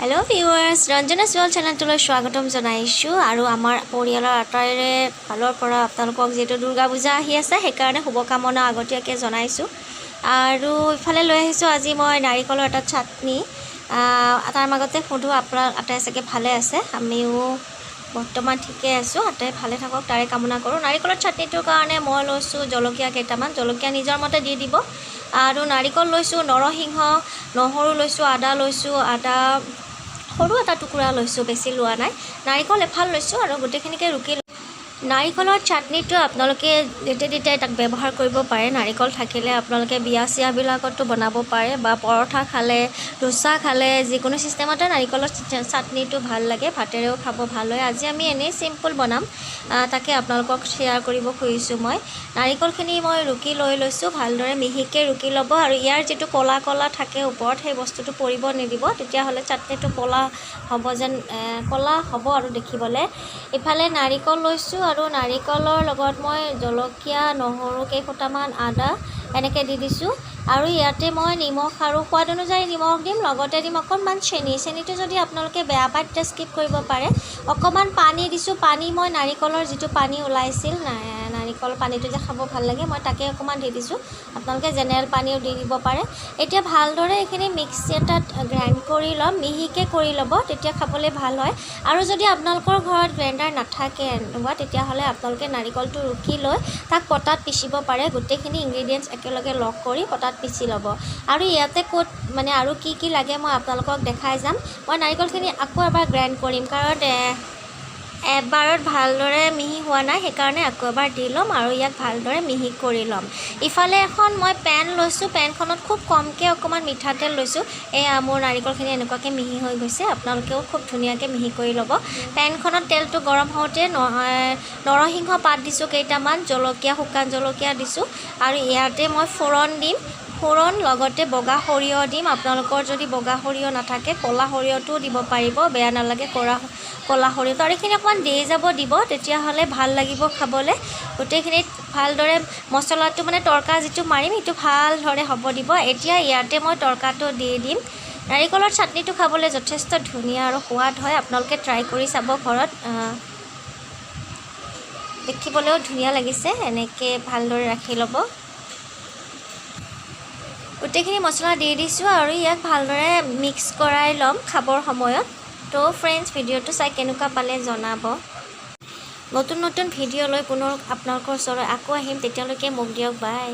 Hello' viewers, Ranjana world চেনেলটোলৈ স্বাগতম জনাইছোঁ। আৰু আমাৰ পৰিয়ালৰ আটাইৰে ফালৰ পৰা আপোনালোকক, যিহেতু দুৰ্গা পূজা আহি আছে, সেইকাৰণে শুভকামনা আগতীয়াকৈ জনাইছোঁ। আৰু ইফালে লৈ আহিছোঁ আজি মই নাৰিকলৰ এটা চাটনি। তাৰ মাজতে সোধোঁ, আপোনাৰ আটাই চাগে ভালে আছে? আমিও বৰ্তমান ঠিকে আছোঁ। আটাই ভালে থাকক, তাৰে কামনা কৰোঁ। নাৰিকলৰ চাটনিটোৰ কাৰণে মই লৈছোঁ জলকীয়া কেইটামান, জলকীয়া নিজৰ মতে দি দিব। আৰু নাৰিকল লৈছোঁ, নৰসিংহ, নহৰু লৈছোঁ, আদা লৈছোঁ, আদা সৰু এটা টুকুৰা লৈছোঁ, বেছি লোৱা নাই। নাৰিকল এফাল লৈছোঁ আৰু গোটেইখিনিকে ৰুকি। নাৰিকলৰ চাটনিটো আপোনালোকে যেতিয়া তেতিয়াই তাক ব্যৱহাৰ কৰিব পাৰে। নাৰিকল থাকিলে আপোনালোকে বিয়া চিয়াবিলাকতো বনাব পাৰে বা পৰঠা খালে, ধোচা খালে, যিকোনো চিষ্টেমতে নাৰিকলৰ চাটনিটো ভাল লাগে। ভাতেৰেও খাব ভাল হয়। আজি আমি এনেই চিম্পুল বনাম, তাকে আপোনালোকক শ্বেয়াৰ কৰিব খুজিছোঁ মই। নাৰিকলখিনি মই ৰুকি লৈ লৈছোঁ। ভালদৰে মিহিকৈ ৰুকি ল'ব আৰু ইয়াৰ যিটো ক'লা ক'লা থাকে ওপৰত, সেই বস্তুটো পৰিব নিদিব। তেতিয়াহ'লে চাটনিটো ক'লা হ'ব যেন, ক'লা হ'ব আৰু দেখিবলৈ। ইফালে নাৰিকল লৈছোঁ আৰু নাৰিকলৰ লগত মই জলকীয়া, নহৰু কেইফুটামান, আদা এনেকৈ দি দিছোঁ। আৰু ইয়াতে মই নিমখ আৰু সোৱাদ অনুযায়ী নিমখ দিম, লগতে দিম অকণমান চেনি। চেনিটো যদি আপোনালোকে বেয়া পায়, তেতিয়া স্কিপ কৰিব পাৰে। অকণমান পানী দিছোঁ। পানী মই নাৰিকলৰ যিটো পানী ওলাইছিল, নাৰিকল পানীটো যে খাব ভাল লাগে, মই তাকে অকণমান দি দিছোঁ। আপোনালোকে জেনেৰেল পানীও দি দিব পাৰে। এতিয়া ভালদৰে এইখিনি মিক্সি এটাত গ্ৰাইণ্ড কৰি ল'ম। মিহিকৈ কৰি ল'ব, তেতিয়া খাবলৈ ভাল হয়। আৰু যদি আপোনালোকৰ ঘৰত গ্ৰাইণ্ডাৰ নাথাকে এনেকুৱা, তেতিয়াহ'লে আপোনালোকে নাৰিকলটো ৰুকি লৈ তাক পটাত পিচিব পাৰে। গোটেইখিনি ইনগ্ৰিডিয়েণ্টছ একেলগে লগ কৰি পটাত পিচি ল'ব। আৰু ইয়াতে ক'ত মানে আৰু কি কি লাগে, মই আপোনালোকক দেখাই যাম। মই নাৰিকলখিনি আকৌ এবাৰ গ্ৰাইণ্ড কৰিম, কাৰণ এবাৰত ভালদৰে মিহি হোৱা নাই। সেইকাৰণে আকৌ এবাৰ দি ল'ম আৰু ইয়াক ভালদৰে মিহি কৰি ল'ম। ইফালে এখন মই পেন লৈছোঁ। পেনখনত খুব কমকৈ অকণমান মিঠাতেল লৈছোঁ। এয়া মোৰ নাৰিকলখিনি এনেকুৱাকৈ মিহি হৈ গৈছে। আপোনালোকেও খুব ধুনীয়াকৈ মিহি কৰি ল'ব। পেনখনত তেলটো গৰম হওঁতে নৰসিংহ পাত দিছোঁ কেইটামান, জলকীয়া, শুকান জলকীয়া দিছোঁ আৰু ইয়াতে মই ফোৰণ দিম। ফোৰণ লগতে বগা সৰিয়হ দিম। আপোনালোকৰ যদি বগা সৰিয়হ নাথাকে, ক'লা সৰিয়হটোও দিব পাৰিব, বেয়া নালাগে ক'লা সৰিয়হটো। আৰু এইখিনি অকণমান দেৰি যাব দিব, তেতিয়াহ'লে ভাল লাগিব খাবলৈ। গোটেইখিনিত ভালদৰে মছলাটো, মানে তৰকা যিটো মাৰিম, সেইটো ভালদৰে হ'ব দিব। এতিয়া ইয়াতে মই তৰকাটো দি দিম। নাৰিকলৰ চাটনিটো খাবলৈ যথেষ্ট ধুনীয়া আৰু সোৱাদ হয়। আপোনালোকে ট্ৰাই কৰি চাব ঘৰত। দেখিবলৈও ধুনীয়া লাগিছে। এনেকৈ ভালদৰে ৰাখি ল'ব। গোটেইখিনি মছলা দি দিছোঁ আৰু ইয়াক ভালদৰে মিক্স কৰাই ল'ম খাবৰ সময়ত। তো ফ্ৰেণ্ডছ, ভিডিঅ'টো চাই কেনেকুৱা পালে জনাব। নতুন নতুন ভিডিঅ' লৈ পুনৰ আপোনালোকৰ ওচৰলৈ আকৌ আহিম। তেতিয়ালৈকে মোক দিয়ক, বাই।